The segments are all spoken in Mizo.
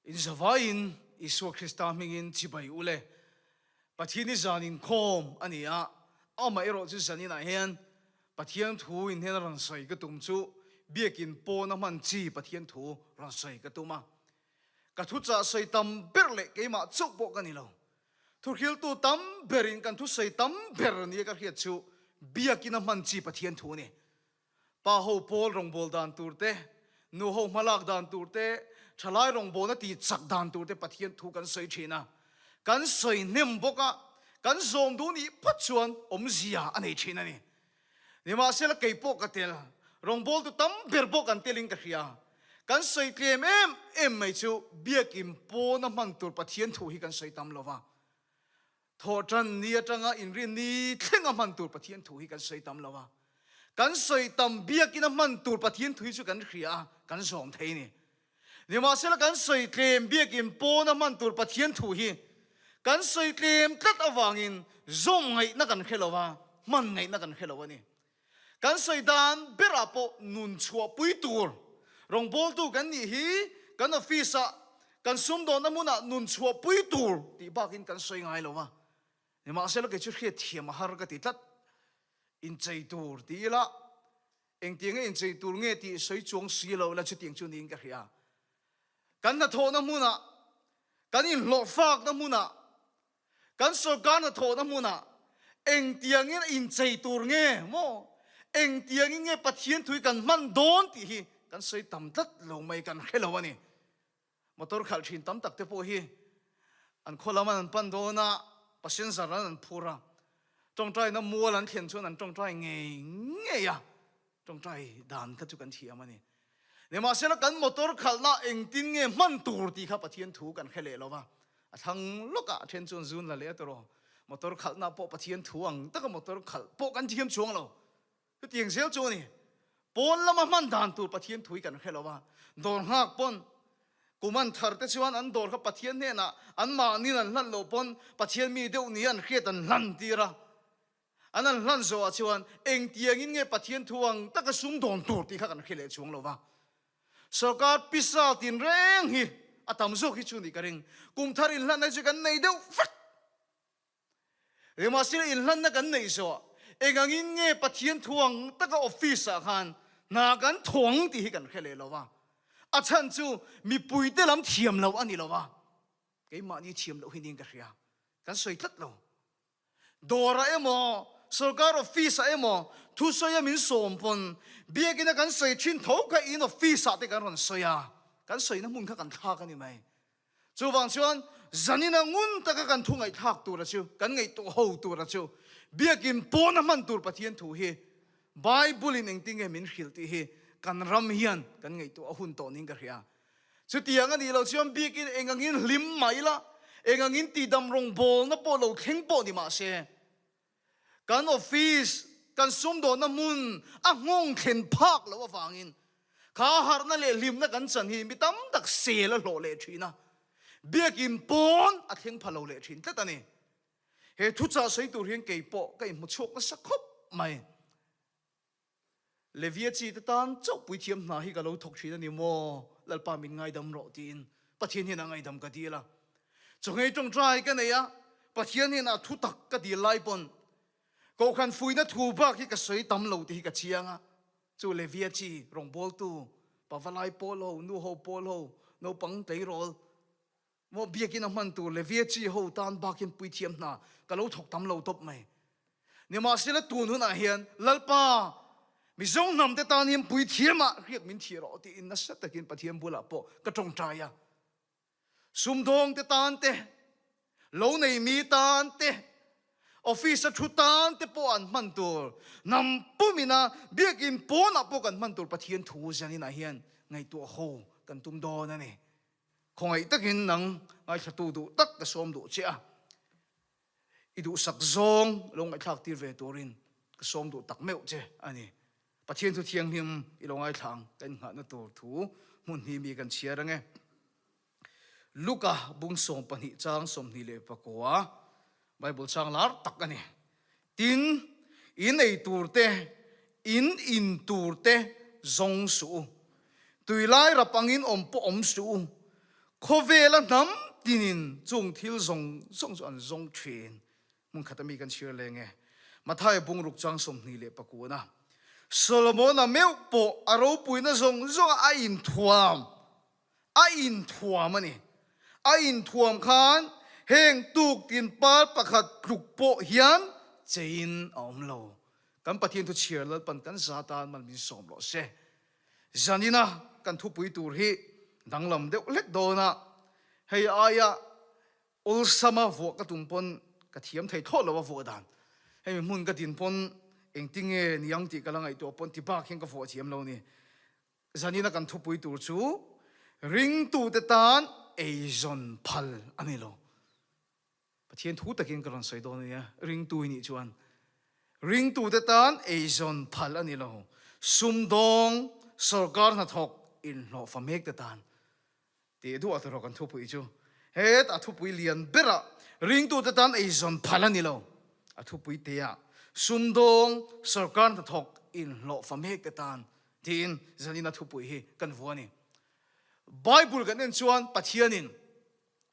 In zavaiin Isua Krista hmingin chibai u le. Pathian hi zan inkhawm a ni a, amaherawh chu zaninah hian Pathian thu in hian rawn sawi ka tum chu biakin pawn a hman chi Pathian thu rawn sawi ka tum a. Ka thuchah sawi tam ber leh keimah chauh pawh ka ni lo. Thuhriltu tam berin kan thusawi tam ber nia ka hriat chu biakin a hman chi Pathian thu a ni. Pa ho pawl rawngbâwl dan tur te, nu ho hmalak dan tur te, thalai rawngbâwlna tih chak dan tur te Pathian thu kan sawi thin a. Kan sawi hnem bawk a, kan zawm duh nih phawt chuan awmzia a nei thin a ni. Nimahsela kei pawh ka tel, rawngbâwltu tam ber pawh kan telin ka hria. Kan sawi tlem em em mai chu biakin pawna hman tur Pathian thu hi kan sawi tam lo va. Thawhṭan ni aṭanga inrin ni thlenga hman tur Pathian thu hi kan sawi tam lo a. Kan sawi tam biakin a hman tur Pathian thu hi chu kan hria a, kan zawm thei a ni. Nimahsela kan sawi tlem biakin pawna hman tur Pathian thu hi kan sawi tlem tlat avangin zawm ngaihna kan hre lo a, hman ngaihna kan hre lo a ni. Kan sawi dan berah pawh nun chhuahpui tur rawngbawltu kan nih hi kan office-ah, kan sumdawnna hmunah nun chhuahpui tur tih bakin kan sawi ngai lo a. Nimahsela kei chu hriatthiam a har ka ti tlat. Inchei tur ti ila, engtiang nge inchei tur nge tih sawi chuang si lo ila chutiang chu niin ka hria. Kan hnathawhna hmunah, kan inhlawhfakna hmunah, Kan sorkar hnathawhna hmunah engtiangin a inchei tur nge maw, engtiangin nge Pathian thui kan hman dawn tih hi kan sawi tam tlat lo mai, kan hre lo a ni. Motor khalh thin tam tak te pawh hi an khaw lam an pan dawn a, passenger an an phur a, tawngtaina mual an thlen chuan an tawngtai ngei ngei a, Tawngtai dan kha chu kan thiam a ni. Nimahsela kan motor khalhna engtin nge hman tur tih kha Pathian thu kan hre leh lo va. A thlang lawkah a then chuan zun la leh a tawrh aw. Motor khalhna pawh Pathian thu ang taka motor khalh pawh kan thiam chuang lo. Chutiang zel chu a ni. Pawn lama hman dan tur Pathian thu hi kan hre lo va. Dawr nghak pawn kum an thar te chuan an dawr kha Pathian hnenah anmahniin an hlan loh pawn Pathian mi deuh ni an hriat an hlan tir a. An an hlan zawhah chuan engtiangin nge Pathian thu ang taka sum dawn tur tih kha kan hre leh chuang lo va. Sorkar pisa tinreng hi a tam zawk hi chu nih ka ring. Kum thar inhlanna hi chu kan nei deuh vek. Nimahsela inhlanna kan neih zawhah engangin nge Pathian thu ang taka office ah khan hna kan thawng tih hi kan hre leh lo va. A chhan chu mipuite lam thiam loh a ni lo va, keimahni thiam loh hi niin ka hria. Kan sawi tlat lo. Dawrah emaw, sorkar office-ah emaw thusawi a min sawm pawn biakina kan sawi thin tho kha in office-ah te kan rawn sawi a, kan sawina hmun kha kan thlak a ni mai. Chuvang chuan zanina ngun taka kan thu ngaihthlak tura chu, kan ngaihtuah ho tura chu biakin pawna hman tur Pathian thu hi Bible-in engtin nge min hrilh tih hi kan ram hian kan ngaihtuah a hun tawh niin ka hria. Chutiang a nih loh chuan biakin eng angin hlim mah ila, eng angin tihdam rawngbawlna pawh lo thleng pawh ni mah se, kan office, kan sumdawnna hmun a nghawng thlen phak loh avangin kha harhna leh hlimna kan chan hi mi tam tak sel a hlawh leh thin a, biakin pawn a thleng pha lo leh thin tlat a ni. He thuchah sawi tur hian kei pawh ka inhmu chhuak nasa khawp mai. Levia chi te tan chauh puithiam hna hi ka lo thawk thin a ni maw? Lalpa min ngaidam rawh tiin Pathian hian a ngaidam ka dil a. Chawngei tawngtai ka nei a, Pathian hian a thu tak ka dil lai pawn Kohhran fuihna thu bak hi ka sawi tam lo tih hi ka chiang a. Chu Levia chi rawngbawltu, pavalai pawl ho, nu ho pawl ho, naupang tleirawl, Maw biakin a hman tur Levia chi ho tan bakin puithiam hna ka lo thawk tam lo tawp mai. Nimahsela tun hunah hian Lalpa, Mizo hnam te tan hian puithiamah hriak min thih rawh tiin nasa takin Pathian bulah pawh ka tawngtai a. Sumdawng te tan te, lo nei mi tan te, office a thu tan te pawh an hman tur, hnam pumina biakin pawnah pawh kan hman tur Pathian thu zaninah hian ngaihtuah ho kan tum dawn a ni. Khawngaih takin nang ngaithlatu duh tak ka sawm duh che a, i duhsak zawng lo ngaihthlak tir ve turin ka sawm duh tak meuh che a ni. Pathian thu thianghlim i lo ngaithla ang ka innghahna tur thu hmun hi mi kan chhiar ange. Luka bung 12 chang 29 Bible chang lar tak a ni. Tin, in ei tur te, in in tur te zawng suh u. Tui lai rap angin awm pawh awm suh u. Khawvela hnam tinin chung thil zawng zawng chu an zawng thin. Hmun khat ami kan chhiar leng e. Mathaia bungruk chang 29 a. Solomona meuh pawh a ropuina zawng zawngah a inthuam, a inthuam a ni. A inthuam khan heng tuk tin par pakhat tluk pawh hian cheiin a awm lo. Kan Pathian thu chhiar Lalpan kan za tan mal min sawm rawh se. Zanina kan thupui tur hi danglam deuh hlek dawn a, hei aia awlsama vuah ka tum pawn ka thiam thei thlawt lo a vuah dan. Hemi hmun ka din pawn engtinge niang tih ka la ngaihtuah pawn ti bak hian ka vuah thiam lo ni. Zanina kan thupui tur chu ringtute tan eizawn phal a ni lo. Pathian thu takin ka rawn sawi dawn a nia, ringtu i nih chuan ringtute tan eizawn phal a ni lo, sumdawng, sawrkar hnathawk inhlawhfa mekte tan tih duah tur kan thupui chu het a thupui lian berah ringtute tan eizawn phal a ni lo, a thupui teah sumdawng, sawrkar hnathawk inhlawhfa mekte tan tiin zanin a thupui hi kan vuah a ni. Bible kan en chuan Pathianin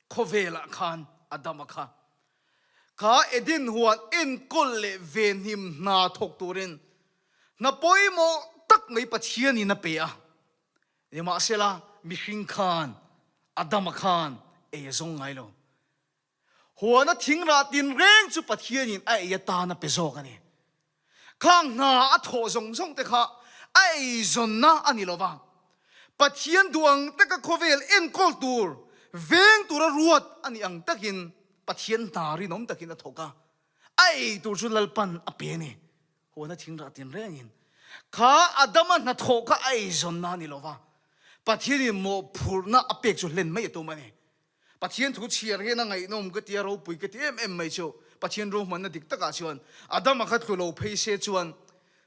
Khawvelah khan Adama kha kha Eden huan enkawl leh venhim hna thawk turin hna pawimawh tak mai Pathianin a pe a. Nimahsela, mihring khan Adama khan ei a zawng ngai lo. Huana thingrah tinreng chu Pathianin a ei atan a pe zawk a ni. Khang hna a thawh zawng zawng te kha a eizawnna a ni lo va, Pathian duh ang taka khawvel enkawl tur, veng tura ruat a nih ang takin Pathian hna rinawm takin a thawk a, a ei tur chu Lalpan a pe a ni. Huana thingrah tinrengin kha Adama hnathawh kha a eizawnna a ni lo va, Pathianin mawhphurhna a pek chu hlen mai a tum a ni. Pathian thu chhiar hian a ngaihnawm ka ti a, ropui ka ti em em mai chu. Pathian ruahmanna dik takah chuan Adama kha tlu lo phei se chuan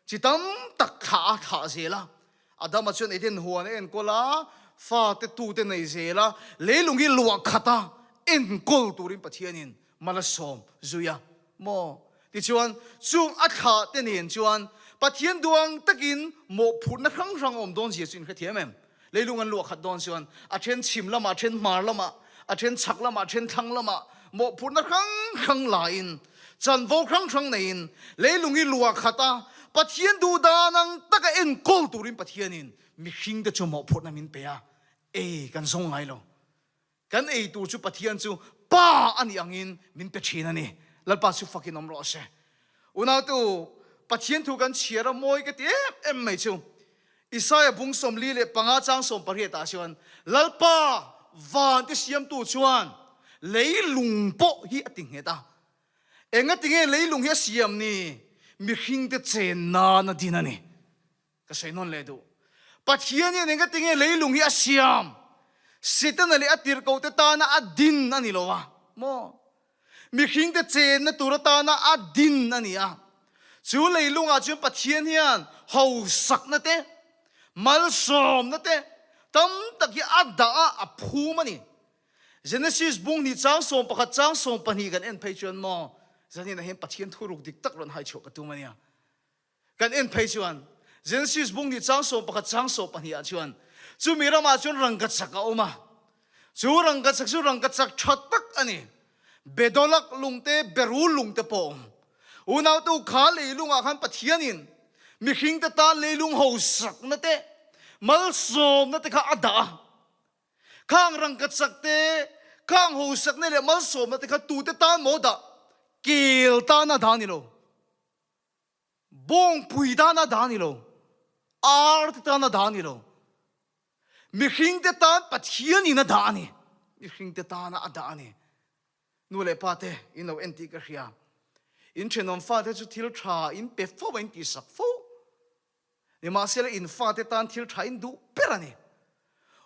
chi tam tak thlah a thlah zel a. Adama chuan Eden huan a enkawl a, fate tute nei zel a, leilung hi luah khat a enkawl turin Pathianin mal a sawm zui a maw? Tichuan, chung a thlah te nen chuan Pathian duang takin mawhphurhna hrang hrang a awm dawn zia chu in hrethiam em? Leilung an luah khat dawn chuan a then chhim lamah, a then hmar lamah, a then chhak lamah, a then thlang lamah mawhphurhna hrang hrang laiin, chanvo hrang hrang neiin leilung hi luah khat a, Pathian duh dan ang taka enkawl turin Pathianin mihringte chu mawhphurhna min pe a, ei kan zawng ngai lo. Kan ei tur chu Pathian chu Pa a nih angin min pe thin a ni. Lalpa chu fakin awm rawh se. Unautu, Pathian thu kan chhiar a mawi ka ti em em mai chu. Isaia bung 45 chang 18 ah chuan Lalpa van te siamtu chuan leilung pawh hi a ti nghet a. Engatinge leilung hi a siam ni? Mihringte chen nan a din a ni. Ka sawi nawn leh duh. Pathian hian engatinge leilung hi a siam? Setana leh a tirhkohte tana a din a ni lo a maw? Mihringte chenna tur atana a din a ni a. Chu leilungah chuan Pathian hian hausakna te, malsawmna te tam tak hi a dah a, a phum a ni. Genesis bung hnih chang 11 chang 12 kan en phei chuan maw, zaninah hian Pathian thuruk dik tak rawn haichhuah ka tum a nia. Kan en phei chuan Genesis bung ni chang 11 chang 12 ah chuan chumi ramah chuan rangkachak a awm a. Chu rangkachak chu rangkachak tha tak a ni. Bedolak lungte, berul lungte pawh a awm. Unautu kha leilungah khan Pathianin mihringte tan leilung hausakna te, malsawmna te kha a dah a. Khang rangkachak te, khang hausakna leh malsawmna te kha tute tan maw dah? Kel tana dah a ni lo. Bawngpui tana dah a ni lo, ar te tana dah a ni lo, mihringte tan Pathianin a dah a ni, mihringte tana a dah a ni. Nu leh pa te in lo en tih ka hria, in thenawm fate chu thil tha in pe fo a, in tihsak fo. Nimahsela in fate tan thil tha in duh ber a ni.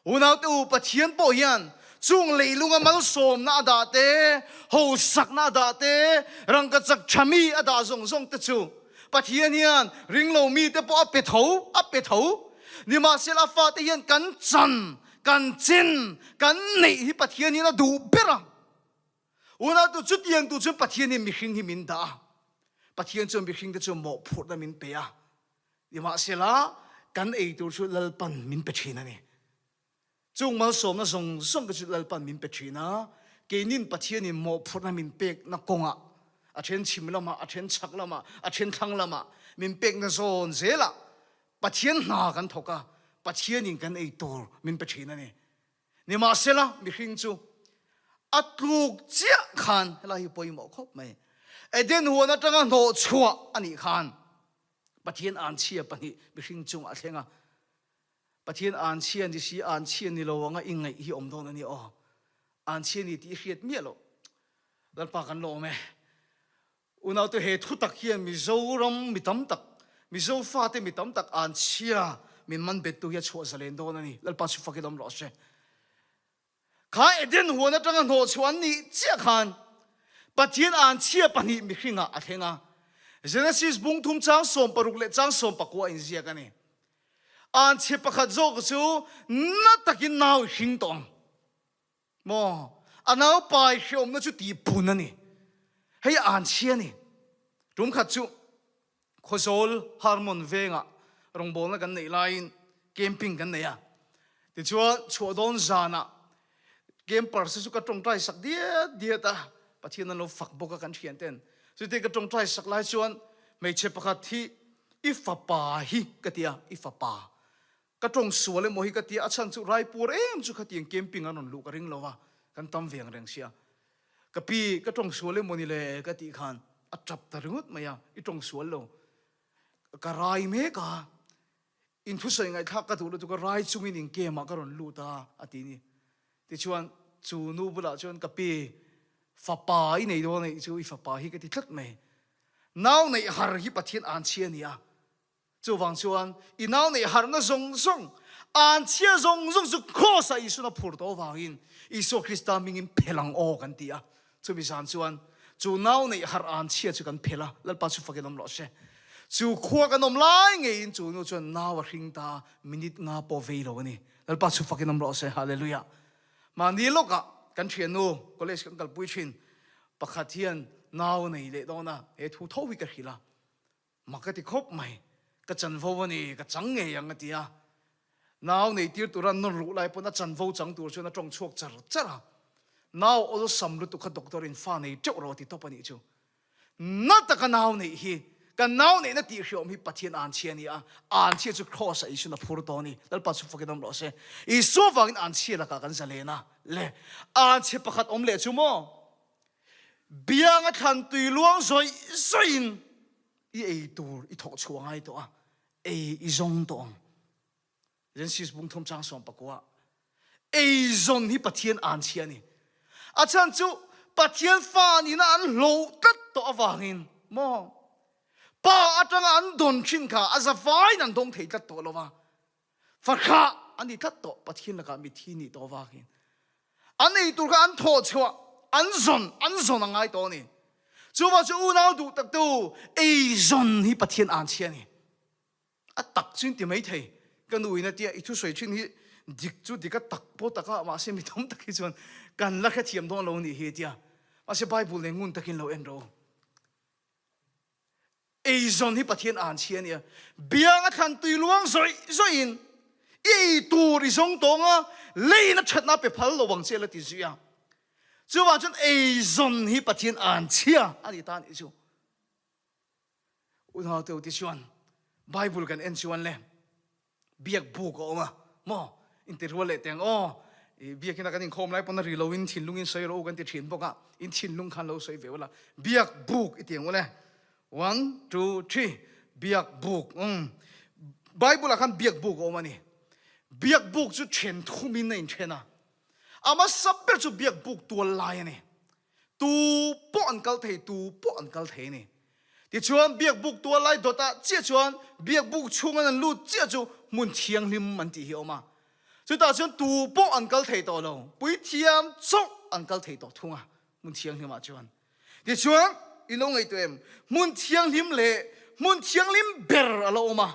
Unaute u, Pathian pawh hian chung leilunga malsawmna a dah te, hausakna a dah te, rangkachak tha mi a dah zawng zawng te chu Pathian hian ringlo mite pawh a pe tho, a pe tho. Nimahsela a fate hian kan chan, kan chin, kan neih hi Pathian hian a duh ber a. Unautu chutiang tu chuan Pathian hian mihring hi min dah a. Pathian chuan mihringte chu mawhphurhna min pe a. Nimahsela, kan ei tur chu Lalpan min pe thin a ni. Chung malsawmna zawng zawng te chu Lalpan min pe thin a, keinin Pathianin mawhphurhna min pekna kawngah, a then chhim lamah, a then chhak lamah, a then thlang lamah min pekna zawn zelah Pathian hna kan thawk a, Pathianin kan ei tur min pe thin a ni. Nimahsela, mihring chu a tluk chiah khan, helai hi pawimawh khawp mai, Eden huan atanga hnawh chhuah a nih khan Pathian anchhia pahnih mihring chungah a thleng a. Pathian anchhia ni si, anchhia ni lo anga i ngaih hi awm dawn a ni aw. Anchhia ni tih i hriat miah loh. Lalpa kan la awm e. Unaute he thu tak hian Mizoram mi tam tak, Mizo fate mi tam tak anchhia min man bettu hi a chhuah zalen dawn a ni. Lalpa chu fakin awm rawh se. Kha Eden huan atanga hnawh chhuah an nih chiah khan Pathian anchhia pahnih mihringah a thleng a. Genesis bung thum chang 60 leh chang 19 a inziak a ni. Anchhia pakhat zawk chu na takin nau i hring tawh ang. Maw? A naupai hreawmna chu tihpun a ni. Hei anchhia a ni. Tum khat chu Khawzawl Harmon vengah rawngbawlna kan neih laiin camping kan nei a. Tichuan chhuah dawn zanah campers te chu ka tawngtai sak diat diat a, Pathian an lo fak bawk a kan thian ten. Chutia ka tawngtai sak lai chuan hmeichhe pakhat hi i fapa hi ka ti a, i fapa. Ka tawng sual emaw hi ka ti a, a chhan chu Raipur em chu khatiang camping an rawn luh ka ring lo va, kan tam ve ang reng sia. Ka pi, ka tawng sual emaw ni le ka tih khan a tap ta ringawt mai a, i tawng sual lo. Ka rai mek a, in thusawi ngaihthlak ka duh lutuk a, rai chungin in camp ah ka rawn lut a, a ti ni. Tichuan, chu nu bulah chuan ka pi, fapa i nei dawn a nih chu, i fapa hi ka ti tlat mai. Nau neih har hi Pathian anchhia a ni a, Chuvang chuan i nau neih harhna zawng zawng, anchhia zawng zawng chu Kraws-ah Isuan a phur tawh avangin Isua Krista hmingin phel ang aw kan ti a. Chumi zan chuan chu nau neih harh anchhia chu kan phel a, Lalpa chu fakin awm rawh se. Chu khua kan awm lai ngeiin chu nu chuan nau a hring ta a, minute nga pawh vei lo a ni. Lalpa chu fakin awm rawh se. Hallelujah. Mahni lawkah kan thiannu college kan kalpui thin pakhat hian nau a nei leh dawn a, he thu tho hi ka hrilh a. Mak ka ti khawp mai, ka chanvo a ni, ka chang ngei ang a ti a. Nau nei tir tura nawn luh lai pawn a chanvo chang tur chuan a tawng chhuak char char a. Nau awlsam lutuk kha doctor in fa nei teuh rawh a ti tawp a nih chu. Na taka nau neih hi, kan nau neihna tih hriawm hi Pathian anchhia a ni a, anchhia chu Kraws ah Isuan a phur tawh a ni. Lalpa chu fakin awm rawh se. Isua vangin anchhia lakah kan zalen a le. Anchhia pakhat awm leh chu maw? Bianga thlan tui luang zawih zawihin i ei tur i thawk chhuah ngai tawh a, ei i zawng tawh ang. Genesis bung thum chang 19 ei zawn hi Pathian an chhia a ni. A chhan chu Pathian fa nihna an hloh tlat tawh avangin maw Pa atanga an dawn thin kha a zavaiin an dawng thei tlat tawh lo va. Fahrah an ni tlat tawh, Pathian lakah mithi nih tawh avangin an ei tur kha an thawh chhuah, an zawn, an zawn a ngai tawh a ni. Chuvang chu unau duh taktu ei zawn hi Pathian an chhia a ni. A tak chu in ti mai thei, ka nu in a tia i thusawi thin hi dik chu dik a tak pawh tak a, mahse mi tam tak hi chuan kan la hrethiam dawn lo nih hi a tia. Mahse Bible nen ngun takin lo en rawh u. Eizawn hi Pathian an chhia a nia. Biang a thlan tui luang zawih zawihin i ei tur i zawng tawng a, leiin a thatna a pe phal lo ang che la ti zui a. Chuvang chuan eizawn hi Pathian an chhia a ni ta a nih chu. Unau te chuan Bible kan en chuan le Biak buk a awm a maw? Inti rual leh teng aw. I biakin a kan inkhawm lai pawn a ri lo in thinlung in sawi rawh u kan ti thin bawk a, in thinlung khan lo sawi ve ula. Biak buk i ti ang ule. One, two, three. Biak buk. Umm. Bible ah khan biak buk a awm a ni. Biak buk chu then thum in a inthen a. A hmasa ber chu biak buk tual lai a ni. Tu pawh an kal thei, tu pawh an kal thei a ni. Tichuan, biakbuk tual lai dawtah chiah chuan biakbuk chhunga an lut chiah chu hmun thianghlim an tih hi a awm a. Chutah chuan tu pawh an kal thei tawh lo, puithiam chauh an kal thei tawh thung a, hmun thianghlimah chuan. Tichuan, i lo ngaihtuah em? Hmun thianghlim leh hmun thianghlim ber a lo awm a.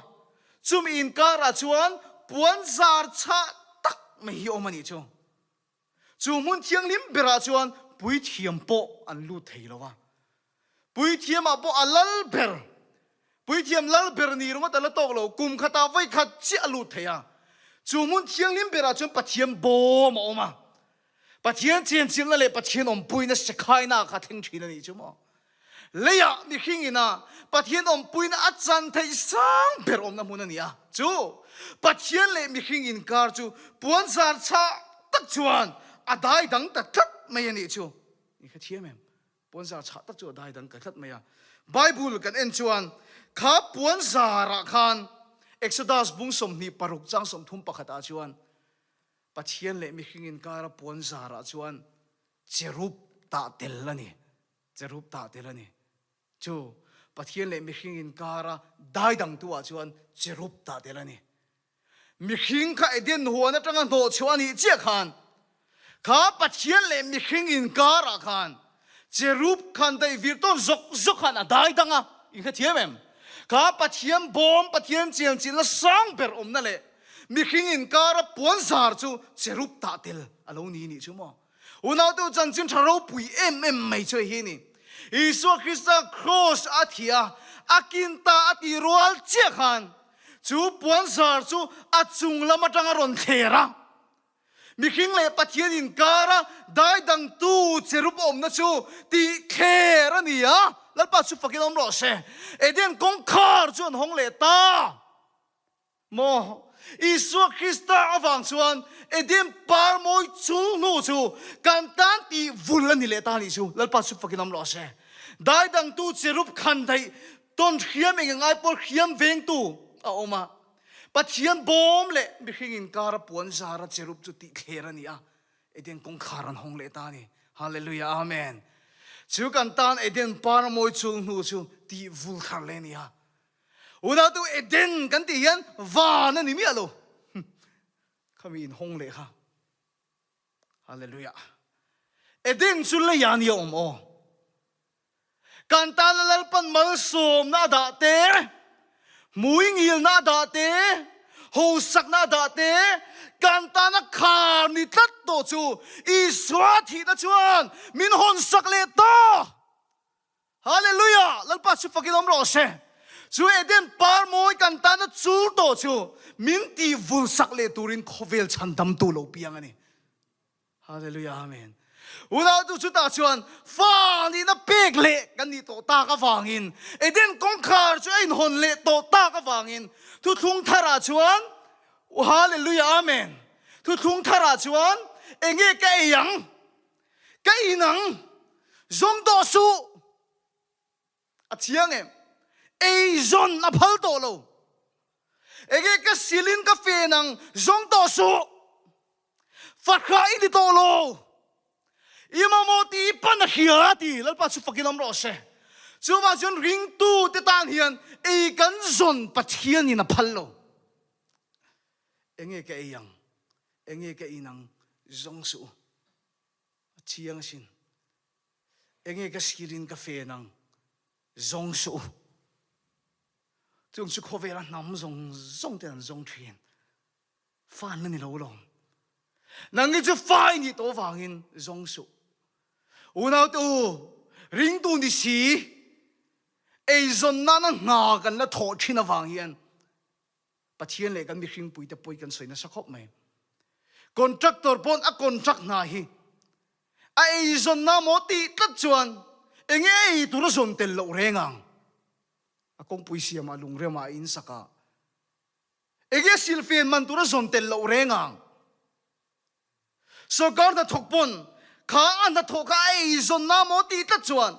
Chumi inkarah chuan puanzar chhah tak mai hi a awm a nih chu. Chu hmun thianghlim berah chuan puithiam pawh an lut thei lo a. Puithiamah pawh a lal ber, puithiam lal ber ni ringawt a la tawk lo, kum khatah vawi khat chiah a lut thei a. Chu hmun thianghlim berah chuan Pathian bawm a awm a. Pathian chenchilhna leh Pathian awmpuina sekhaina kha thleng thin a nih chu maw? Leiah mihring ina Pathian awmpuina a chan theih sang ber awmna hmun a ni a. Chu Pathian leh mihring inkar chu puanzar chhah tak chuan a dai dang ta tlat mai a nih chu. I hrethiam em? Puanzar chhah tak chu a dai dang ta tlat mai a. Bible kan en chuan kha puanzarah khan Exodus bung 26 chang 31 ah chuan Pathian leh mihring inkara puan zarah chuan cherub tah tel a ni. Cherub tah tel a ni. Chu Pathian leh mihring inkara daidangtu ah chuan cherub tah tel a ni. Mihring kha Eden huan atanga hnawhchhuah a nih chiah khan kha Pathian leh mihring inkarah khan Cherub khan daih vir tawn zawk zawk khan a dai dang a, in hrethiam em? Kha Pathian bawm, Pathian chianchilhna sang ber awmna leh mihring inkara puan zar chu cherub tah tel a lo ni nih chu maw? Unaute chanchin tha ropui em em mai chu hei hi a ni. Isua Krista kraws a thi a, a kin ta a tih rual chiah khan chu puan zar chu a chung lam atanga rawn thler a. Mihring leh Pathian inkara daidangtu cherub awmna chu tih thler a ni a, Lalpa chu fakin awm rawh se. Eden kawngkhar chu an hawng leh ta maw? Isua Krista avang chuan Eden par mawi chung hnu chu kan tan tih vul a ni leh ta a nih chu. Lalpa chu fakin awm rawh se. Daidangtu cherub khan daih tawn hriam eng ngai pawl hriam vengtu a awm a. Pathian bawm leh mihring inkara puan zara cherub chu tih thler a ni a, Eden kawngkhar an hawng leh ta a ni. Hallelujah, Amen. Chu kan tan Eden par mawi chul hnu chu tih vul thar leh a ni a. Unautu Eden kan tih hian van a ni miah lo. Khami inhawng leh kha. Hallelujah. Eden chu leiah nia awm aw. Kan tana Lalpan malsawmna a dah te, hmui ngilna a dah te, hosakna a dah te, kan tana khar ni tlat tawh chu Isua thihna chuan min hawnsak leh ta! Hallelujah! Lalpa chu fakin awm rawh se. Chu Eden par mawi kan tana chul tawh chu min tihvulsak leh turin khawvel chhandamtu lo piang a ni. Hallelujah Amen. Unautu chutah chuan fa nihna pek leh kan nih tawh tak avangin Eden kawngkhar chu a inhawn leh tawh tak avangin thuthlung tharah chuan Hallelujah Amen. Thuthlung tharah chuan enge ka ei ang? Ka in ang? Zawm tawh suh. A chiang em? Ei zawn a phal tawh lo. Enge ka silin ka fen ang zawng tawh suh. Fahrah i ni tawh lo. I mamawh tih i pan a hria a ti. Lalpa chu fakin awm rawh se. Chuvang chuan ringtu te tan hian ei kan zawn Pathianin a phal lo. Enge ka ei ang? Enge ka in ang? Zawng suh u. A chiang asin. Enge ka sirin ka fen ang? Zawng suh u. Chung chu khawvela hnam zawng zawng ten an zawng thin. Fan na ni lo lawm. Nang hi chu fa i nih tawh vangin zawng suh. Unaute u, ringtu ni si, eizawn nana hna kan la thawh thin avang hian Pathian leh kan mihringpuite pawi kan sawi nasa khawp mai. Contractor pawn a contract hna hi a eizawnna maw tih tlat chuan enge ei tur a zawn tel loh reng ang. A kawngpui siamah lungremah a insak a, Enge silfen man tur a zawn tel loh reng ang. Sorkar hnathawk pawn kha a hnathawh kha a ei zawn na maw tih tlat chuan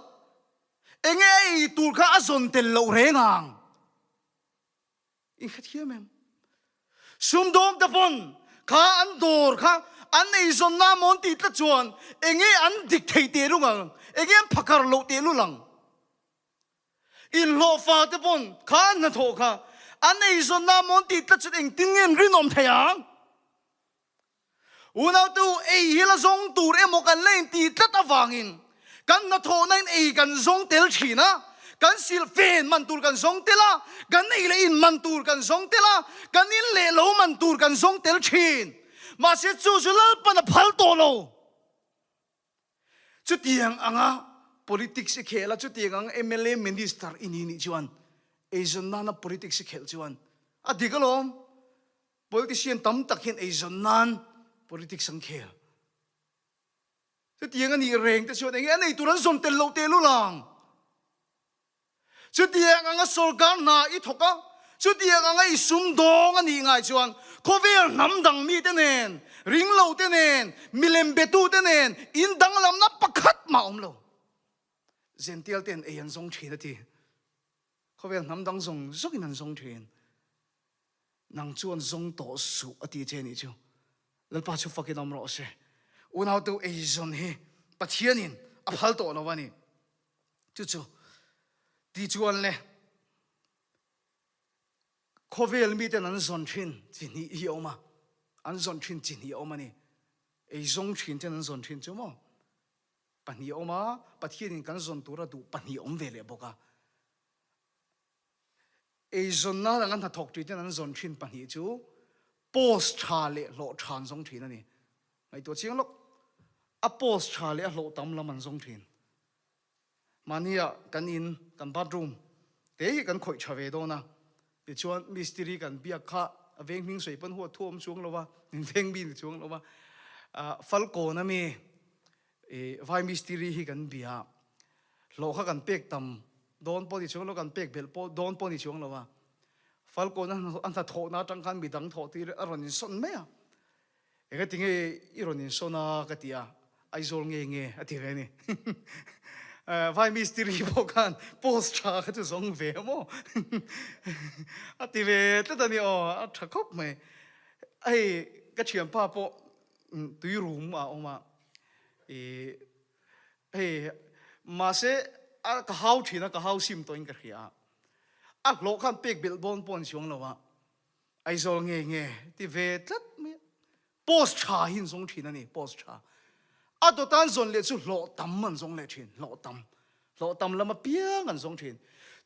enge a ei tur kha a zawn tel loh reng ang. In hrethiam em? Sumdawng te pawn kha an dawr kha an ei zawn na maw tih tlat chuan enge an dik thei tehlung ang, enge an phakar loh tehlul ang. Inhlawhfa te pawn kha an hnathawh kha an eizawnna mawn tih tlat chuan engtin nge an rinawm thei ang? Unautu ei hi la zawng tur emaw kan la intih tlat avangin kan hnathawhna in ei kan zawng tel thin a, kan silhfen man tur kan zawng tel a, kan ei leh in man tur kan zawng tel a, kan in leh lo man tur kan zawng tel thin. Mahse chu chu Lalpan a phal tawh lo. Chutiang anga politics i khel a, chutiang anga mla minister i ni nih chuan eizawn nana politics i khelh chuan a dik alawm. Politician tam tak hian eizawn nan politics an khel. Chutiang a nih reng te chuan enge a nei tur an zawn tel loh tehlul ang. Chutiang anga sorkar hna i thawk a, chutiang anga i sumdawng a nih ngai chuan khawvel hnam dang mite nen, ringlo te nen, milem betu te nen in danglamna pakhat mah awm lo. Zential ten ei an zawng thin a ti. Khawvel hnam dang zawng zawngin an zawng thin. Nang chuan zawng tawh suh a ti che nih chu. Lalpa chu fakin awm rawh se. Unaute eizawn hi Pathianin a phal tawh lo a ni. Chu chu ti chuan le khawvel miten an zawn thin chi hnih hi a awm a, an zawn thin chi hnih a awm a ni. Eizawng thin ten an zawn thin chu maw? Pahnih a awm a, Pathianin kan zawn tura duh pahnih a awm ve leh bawk a. Eizawnna anga hnathawk tih ten an zawn thin pahnih chu post tha leh hlawh tha an zawng thin a ni. Ngaihtuah chiang lawk, a post tha leh a hlawh tam lam an zawng thin. Mahnia kan in, kan bathroom te hi kan khawih tha ve dawn a, tichuan mistiri kan biak kha a veng hming sawi pawn huat thu a awm chuang lo va, min veng mi ni chuang lo va, Falkawn ami vai mistiri hi kan bia a, hlawh kha kan pek tam dawn pawh ni chuang lo, kan pek belh pawh dawn pawh ni chuang lo a, Falkawn a hnathawhna atang khan midang thawh tir a rawn insawn mai a, Engati nge i rawn insawn a ka ti a, Aizawl nge nge a ti ve a ni. Vai mistiri pawh khan post tha kha chu zawng ve maw a ti ve tlat a ni aw, a tha khawp mai. Hei ka thianpa pawh tui rum a awm a, ih hei mahse a ka hau thin a, ka hau sim tawhin ka hria a, a hlawh khan pek belh bawn pawh a ni chuang lo a, Aizawl nge nge ti ve tlat mai a, post tha hi an zawng thin a ni, post tha. A dawt an zawn leh chu hlawh tam an zawng leh thin, hlawh tam. Hlawh tam lam apiang an zawng thin.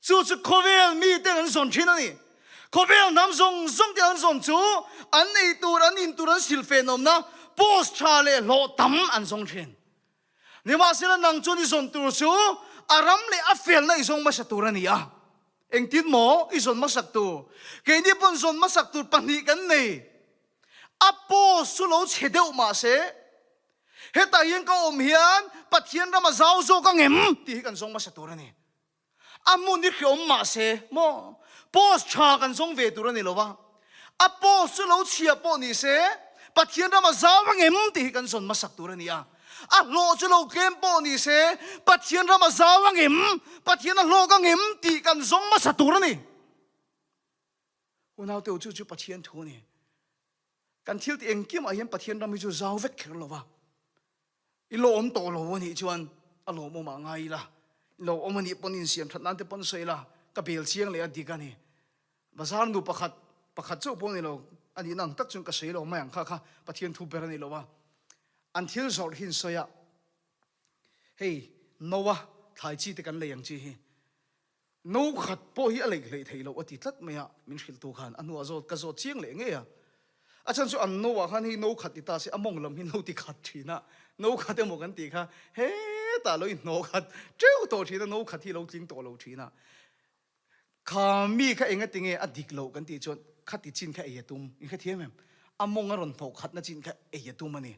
Chu chu khawvel miten an zawn thin a ni. Khawvel hnam zawng zawng te an zawn chu an ei tur, an in tur, an silfen awmna post tha leh hlawh tam an zawng thin. Nimahsela nang chuan i zawn tur chu a ram leh a felna i zawng hmasa tur a ni a. Engtin maw i zawn hmasak tur? Keini pawn zawn hmasak tur pahnih kan nei. A post chu lo chhe deuh mahse, hetah hian ka awm hian Pathian ram a zau zawk ang em tih hi kan zawng hmasa tur a ni. A hmun hi hreawm mahse maw post tha kan zawng ve tur a ni lo va, a post chu lo chhia pawh ni se Pathian ram a zau ang em tih hi kan zawn hmasak tur a ni a. A hlawh chu lo tlem pawh ni se Pathian ram a zau ang em, Pathian a hlawk ang em tih kan zawng hmasa tur a ni. Unaute u chu chu Pathian thu a ni. Kan thil tih engkimah hian Pathian ram hi chu zau vek kher lo va. I lo awm tawh lo a nih chuan a lawmawm ah ngai ila, i lo awm a nih pawn insiam that nan te pawn sawi ila, ka bel chiang leh a dik a ni. Bazar nu pakhat, pakhat chauh pawh a ni lo, a nihna ang tak chuan ka sawi lo mai ang kha kha Pathian thu ber a ni lo a. An thil zawrh hi an sawi a, hei Noa thlai chi te kan lei ang chi hi, No khat pawh hi a leih hleih theih loh a ti tlat mai a, min hrilhtu khan a hnuah zawt ka zawt chiang leh ngei a. A chhan chu an no ah khan hei no khat ti ta se a mawng lam hi no ti khat thin a, no khat emaw kan tih kha hetah lo inhnawh khat teuh tawh thin a, no khat hi lo tling tawh lo thin a. Kha mi kha enga tinge a dik loh kan tih chuan khati chin kha ei a tum, in hrethiam em? A mawng a rawn hnawh khatna chin kha ei a tum a ni.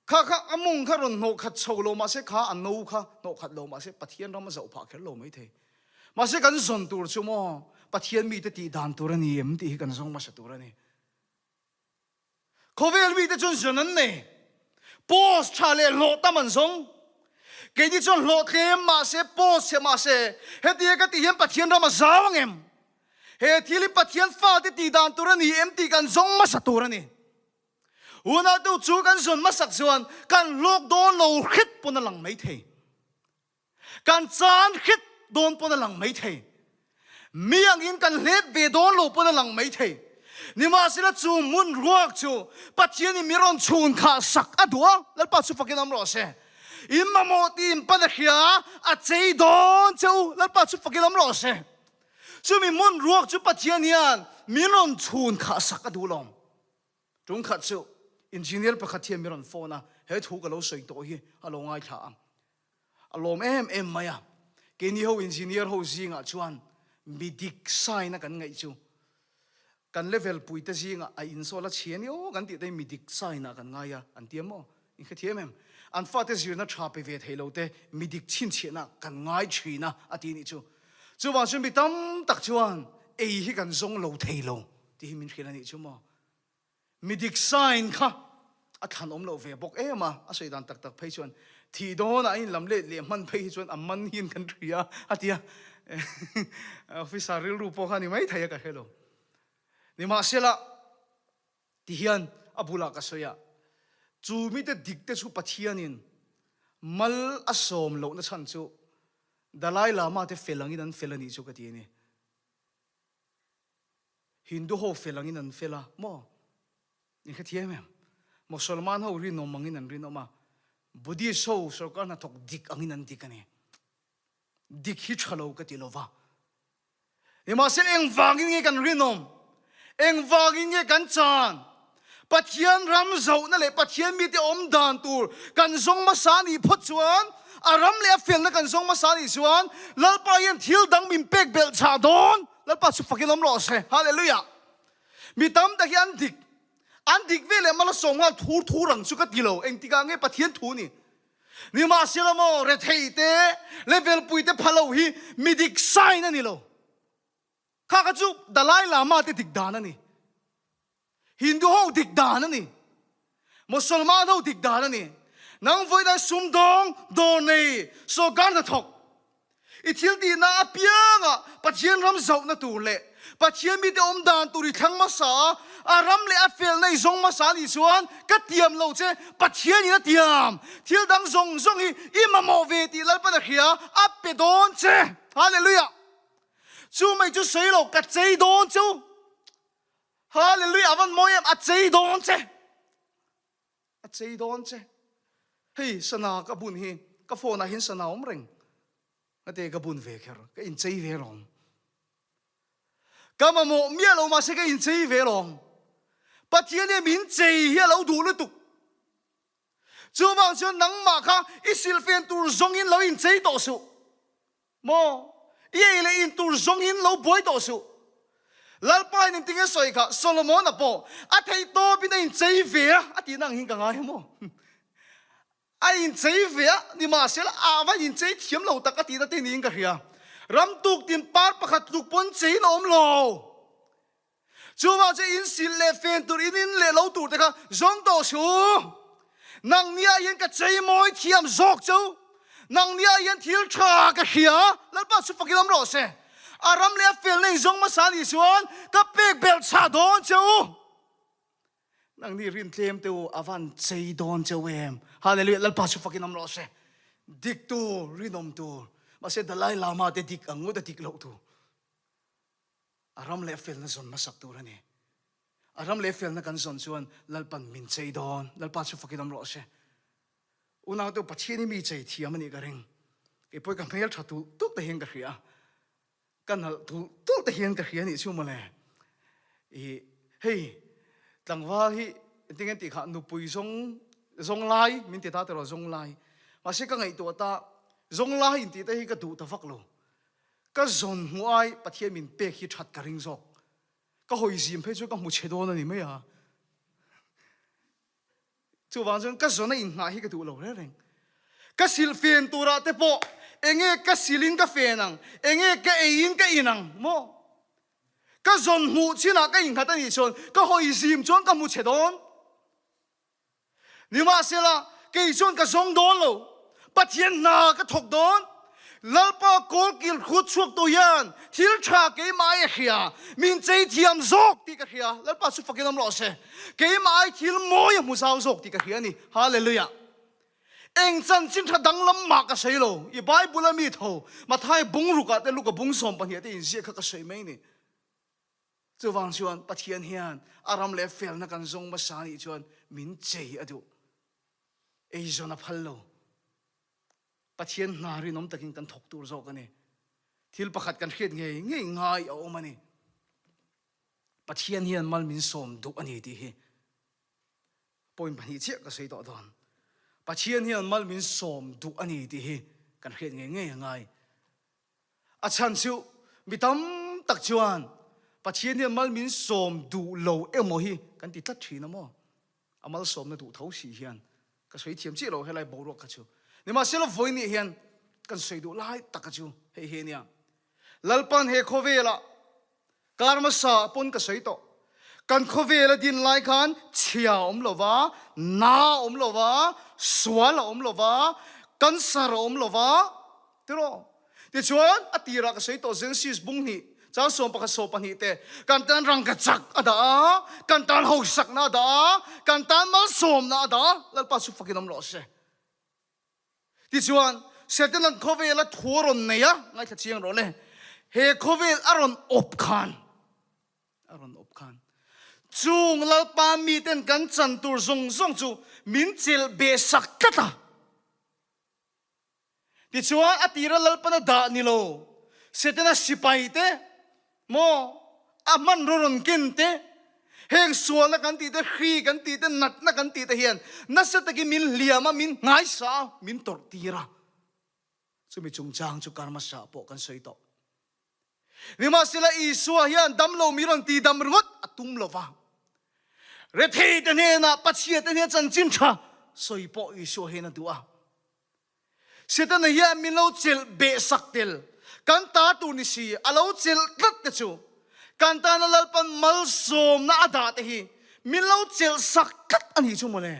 Kha kha a mawng kha rawn hnawh khat chho lo mahse kha a no kha hnawh khat lo mahse Pathian ram a zoh phah kher lo maithei. Mahse kan zawn tur chu maw Pathian mite tih dan tur a ni em tih hi kan zawng hmasa tur a ni. Khawvel mite chuan zawn an nei. Post tha leh hlawh tam an zawng. Keini chuan hlawh tlem mahse post chhe mahse hetia ka tih hian Pathian ram a zau ang em? He thil hi Pathian fate tih dan tur a ni em tih kan zawng hmasa tur a ni. Unautu chu kan zawn hmasak chuan kan hlawk dawn lo hret pawn a lang mai thei. Kan chan hret dawn pawn a lang mai thei. Mi angin kan hlep ve dawn lo pawn a lang mai thei. Nimahsela chu hmun ruak chu Pathianin mi rawn chhun khah sak a duh a, Lalpa chu fakin awm rawh se. In mamawh tih in pan a hria a, a chei dawn che u, Lalpa chu fakin awm rawh se. Chumi hmun ruak chu Pathian hian min rawn chhun khah sak a duh lawm. Ṭum khat chu engineer pakhat hian min rawn phone a, he thu ka lo sawi tawh hi a lo ngaithla ang. A lawm em em mai a, keini ho engineer ho zingah chuan mi dik sign a kan ngaih chu. Kan level pui te zingah a insawl a chhia ni aw kan tih te hi mi dik sign ah kan ngai a, an ti em maw? In hrethiam em? An fate zirna tha pe ve thei lo te mi dik chhinchhiahna kan ngai thin a, a ti nih chu. Chuvang chuan mi tam tak chuan ei hi kan zawng lo thei lo tih hi min hrilh a nih chu maw? Mi dik sign kha a thlan awm loh ve bawk em a, a sawi dan tak tak phei chuan thih dawnah a inlam let leh hman phei hi chuan a man hian kan hria a ti a, officer rilru pawh kha a ni maithei a ka hre lo. Nimahsela ti hian a bulah ka sawi a, chu mite dik te chu Pathianin mal a sawm lohna chhan chu Dalai Lama te fel angin an fel a nih chu ka ti a ni. Hindu ho fel angin an fel a maw? In hrethiam em? Mosolman ho rinawm angin an rinawm a, Buddhist ho sorkar hnathawk dik angin an dik a ni. Dik hi tha lo ka ti lo va. Nimahsela engvangin nge kan rinawm? Engvangin nge kan chan? Pathian ram zohna leh Pathian mite awm dan tur kan zawng hmasa nih phawt chuan, a ram leh a felna kan zawng hmasa nih chuan Lalpa hian thil dang min pek belh chah dawn. Lalpa chu fakin awm rawh se. Hallelujah! Mi tam tak hi an dik, an dik ve leh malsawm nghal thur thur ang chu ka ti lo. Engtikah nge Pathian thu ni? Nimahsela maw rethei te, level pui te pha lo hi mi dik sign a ni lo. Kha kha chu Dalai Lama te dik dan a ni. Hindu ho dik dan a ni. Mosolman ho dik dan a ni. Nang vawiin sumdawng, dawr nei, sawrkar hnathawk. I thil tihna apiangah Pathian ram zohna tur leh Pathian mite awm dan tur i thlang hmasa a, a ram leh a felna i zawng hmasa a nih chuan ka tiam lo che, Pathianin a tiam. Thil dang zawng zawng hi i mamawh ve tih Lalpan a hria, a pe dawn che. Hallelujah! Chu mai chu sawi lo, ka chei dawn che u. Hallelujah, a van mawi em, a chei dawn che. A chei dawn che. Hei sana ka bun hi, ka phone ah hian sana awm reng. Ka te ka bun ve kher, ka inchei ve lawm. Ka mamawh miah lo mahse ka inchei ve lawm. Pathian hian min chei hi a lo duh lutuk. Chuvang chuan nangmah kha i silfen tur zawngin lo inchei tawh suh. Maw? I ei leh in tur zawngin lo buai tawh suh. Lalpa in engtinge sawi kha Solomon-a pawh a theih tawpin a inchei ve a, a tihna ang hian ka ngai a maw? A inchei ve a, nimahsela a va inchei thiam lo tak a tihna te niin ka hria. Ram tuk tin par pakhat tluk pawn cheiin a awm lo. Chuvang chu in silh leh fen tur in in leh lo tur te kha zawng tawh suh. Nang nia hian ka chei mawi thiam zawk chu. Nang nia hian thil tha ka hria. Lalpa chu fakin awm rawh se. A ram leh a felna in zawng hmasa nih chuan ka pek belh chhah dawn che u. Nang ni rin tlem te u a van chei dawn cheu em. Hallelujah Lalpa chu fakin awm rawh se. Dik tur, rinawm tur. Mahse Dalai Lama te dik ang ngawt a dik loh tur. A ram leh felna zawn hmasak tur a ni. A ram leh felna kan zawn chuan Lalpan min chei dawn. Lalpa chu fakin awm rawh se. Unau te Pathian hi mi chei thiam a nih ka ring. Kei pawh ka hmel tha tulh tulh te hian ka hria. Ka nalh tulh tulh te hian ka hria nih chu mawle. I hei tlangval hi engtin nge tih kha nupui zawng zawng lai min ti ta tiraw zawng lai. Mahse ka ngaihtuah ta zawng lai intih te hi ka duh ta vak lo. Ka zawn hmuh ai Pathian min pek hi that ka ring zawk. Ka hawi zim phei chuan ka hmu chhe dawn a ni mai a. Chuvang chuan ka zawn a inngah hi ka duh lo reng reng. Ka silh fen turah te pawh enge ka silhin ka fen ang, enge ka eiin ka in ang maw? Ka zawn hmuh chinah ka innghat a nih chuan ka hawi zim chuan ka hmu chhe dawn. Nimahsela, kei chuan ka zawng dawn lo, Pathian hna ka thawk dawn. Lalpa kawlkil hrut chhuaktu hian thil tha keimah ai a hria, min chei thiam zawk tih ka hria. Lalpa chu fakin awm rawh se. Keimah ai thil mawi a hmu zau zawk tih ka hria a ni. Hallelujah! Eng chanchin tha danglam mah ka sawi lo. I Bible a mi tho, Mathai bungrukah te Luka bung 12 te inziak kha ka sawi mai a ni. Chuvang chuan Pathian hian a ram leh felna kan zawng hmasa nih chuan min chei a duh. Eizawn a phal lo. Pathian hna rinawm takin kan thawk tur zawk a ni. Thil pakhat kan hriat ngei ngei ngai a awm a ni. Pathian hian mal min sawm duh a ni tih hi point pahnih chiah ka sawi tawh dawn. Pathian hian mal min sawm duh a ni tih hi kan hriat ngei ngei a ngai. A chhan chu mi tam tak chuan Pathian hian mal min sawm duh lo emaw hi kan ti tlat thin a maw? A malsawmna duh tho si hian ka sawi thiam chiah lo helai boruak kha chu. Nimahsela vawiin hian kan sawi duh lai taka chu hei hi a nia. Lalpan he khawvelah kar hmasa pawn ka sawi tawh. Kan khawvel a din lai khan chhia a awm lo va, na a awm lo va, sual a awm lo va, cancer a awm lo va, tiraw? Tichuan, a tirah ka sawi tawh Genesis bung hnih, chang 11 12 te, kan tan rangkachak a dah a, kan tan hausakna a dah a, kan tan malsawmna a dah a, Lalpa chu fakin awm rawh se. Tichuan, Setana'n khawvela thu a rawn nei a, ngaithla chiang rawh le, he khawvel a rawn awp khan, a rawn awp khan, chung Lalpa miten kan chan tur zawng zawng chu min chelh beh sak tlat a. Tichuan, a tira Lalpana dah ni lo, Setana sipai te, maw, a hmanraw rawn ken te, heng sualna kan tih te, hri kan tih te, natna kan tih te hian nasa takin min hliam a, min nghaisa a, min tawrh tir a. Chumi chungchang chu kar hmasa pawh kan sawi tawh. Nimahsela Isua hian damlo mi rawn ti dam ringawt a tum lo va. Rethei te hnenah Pathian te hnena chanchin tha sawi pawh Isua hian a duh a. Setana hian min lo chelh beh sak tel, kan ta tur ni si a lo chelh tlat te chu kan tana Lalpan malsawmna a dah te hi min lo chelh sak tlat a nih chu mawle.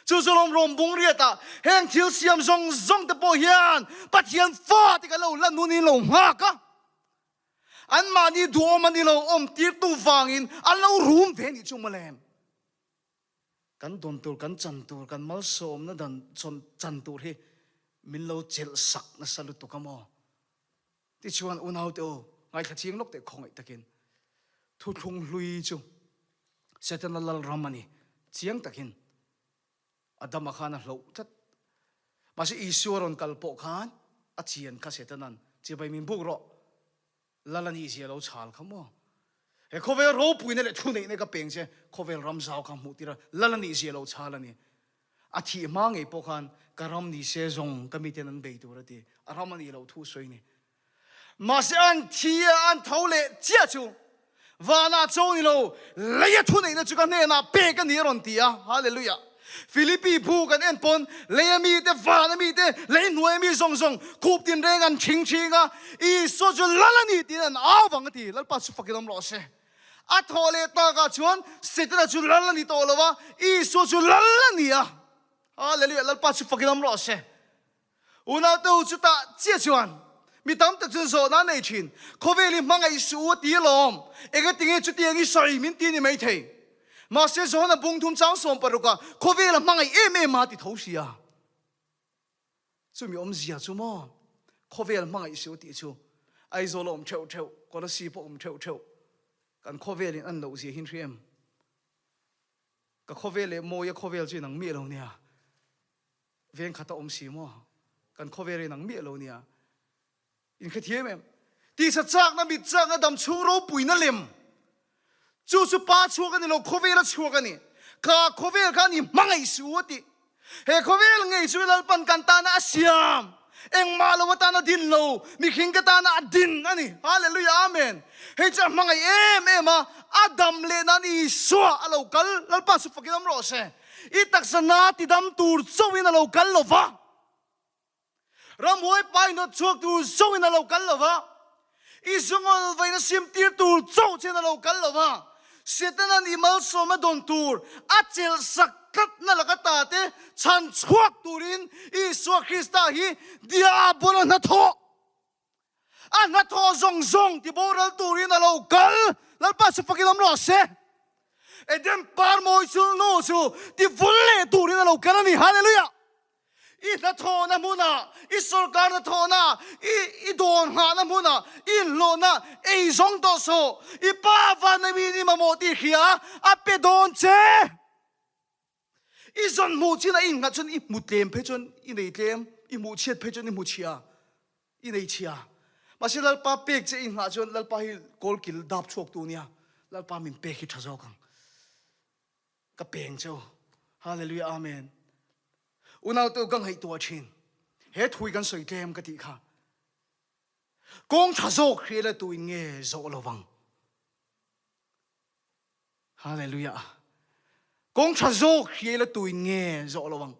Chu chu lawm rawm bung riatah heng thil siam zawng zawng te pawh hian Pathian fate kan lo la nun in lo nghak a, anmahni duhawm an ni lo awm tirtu vangin an lo rum ve nih chu mawle. Kan dawn tur, kan chan tur, kan malsawmna dan chan tur hi min lo chelh sak nasa lutuk a maw? Tichuan unaute aw, ngaithla chiang lawk teh khawngaih takin thuthlung hlui chu Setana lal ram a ni chiang takin Adama khan a hloh tlat. Mahse Isua rawn kal pawh khan a chian kha Setanan chibai min buk rawh, lal a nih zia lo chhal kha maw? He khawvel ropuina leh thuneihna ka peng che khawvel ram zau kha hmuh tir a, lal a nih zia lo chhal a ni. A thih hma ngei pawh khan ka ram ni se zawng ka miten an bei tur a ti. A ram a nih loh thu sawi ni. Mahse an thi a an tho leh chiah chu vanah cho ni lo leia thuneihna chu ka hnenah pek a ni a rawn ti a. Hallelujah! Philippi bu kan en pawn leia mite, vana mite, lei hnuaia mi zawng zawng khup tinreng an thing thing a, Isua chu lal a ni tiin an au vang a ti. Lalpa chu fakin awm rawh se. A thawh leh takah chuan Setana chu lal a ni tawh lo va, Isua chu lal a ni a. Hallelujah! Lalpa chu fakin awm rawh se. Unaute u chutah chiah chuan mi tam tak chuan zawhna an nei thin. Khawvel hi hmangaih suh u a ti alawm. Engatinge chutiang i sawi min ti ni maithei. Mahse Johana bung thum chang 16 ah khawvel a hmangaih em em a ti tho sia. Chumi awmzia chu maw khawvel hmangaih suh u tih chu Aizawl a awm theuh theuh, Kolasib a awm theuh theuh kan khawvel in an loh zia hi hria em? Ka khawvel leh Mawia khawvel chu inang miah lo nia. Veng khat a awm si maw? Kan khawvel in ang miah lo nia. In hrethiam em? Tisa chakna, mit chakna, dam chhung ropuina lem. Chu chu pa chhuak a ni lo, khawvel a chhuak a ni. Kha khawvel kha ni hmangaih suh a ti. He khawvel ngei chu Lalpan kan tana a siam. Engmah lo atana din lo, mihring te tana a din a ni. Hallelujah, Amen. Hei chu a hmangaih em em a, a dam leh nan Isua a lo kal. Lalpa chu fakin awm rawh se. I taksa na tidam tur chauhin a lo kal lo va, ramhuai pai nawt chhuak tur chauhin a lo kal lo va, i zungawl vaina sim tir tur chauh chian a lo kal lo va, Setana'n i malsawmna dawn tur a chelh sak tlatna laka ta te chhan chhuak turin Isua Krista hi Diabola hnathawh A hnathawh zawng zawng ti boral turin a lo kal. Lalpa chu fakin awm rawh se. Eden par mawi chu nu chu ti vul leh turin a lo kal a ni. Hallelujah! I hnathawhna hmunah, i sorkar hnathawhna, i i dawr nghahna hmunah, i inhlawhna ei zawng tawh suh. I pa vannemin i mamawh tih hria a pe dawn che. I zawn hmuh chin a i innghat chuan i hmu tlem phei chuan i nei tlem, i hmuh chhiat phei chuan i hmu chhia, i nei chhia. Mahse Lalpa pek che i nghah chuan Lalpa hi kawlkil dap chhuak tu nia, Lalpa min pek hi tha zawk ang. Ka peng cheu. Hallelujah Amen. Unaute ka ngaihtuah thin. He thui kan sawi tlem ka tih kha. Kawng tha zawk hriat la tuin nge zawh lovang. Hallelujah. Kawng tha zawk hria ila tuin nge zawh lo ang.